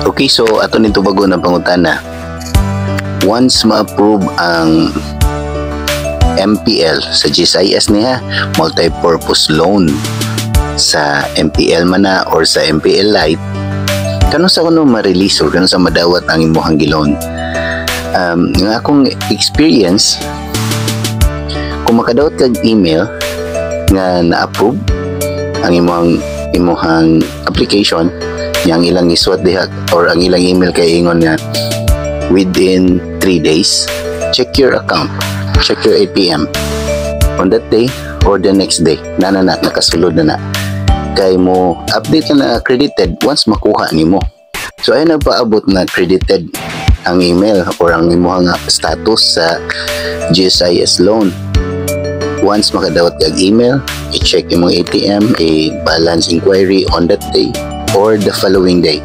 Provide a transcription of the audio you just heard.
Okay, so ato ning tubagon ang pangutana. Once ma-approve ang MPL sa GSIS niya, multi-purpose loan sa MPL man na or sa MPL Lite, kanus-a kuno ma-release or kanus-a madawat ang imuhang gi-loan? Nga akong experience, kung makadawat kag email nga na-approve ang imuhang application, yang ilang isuwat diha or ang ilang email kay ingon nga within 3 days, check your account, check your ATM on that day or the next day na na na nakasulod na na kay mo update na na credited once makuha nimo. So ay nagpaabot na credited ang email or ang imuhang status sa GSIS loan. Once makadawat kag email, i-check imong ATM, a balance inquiry on that day or the following day.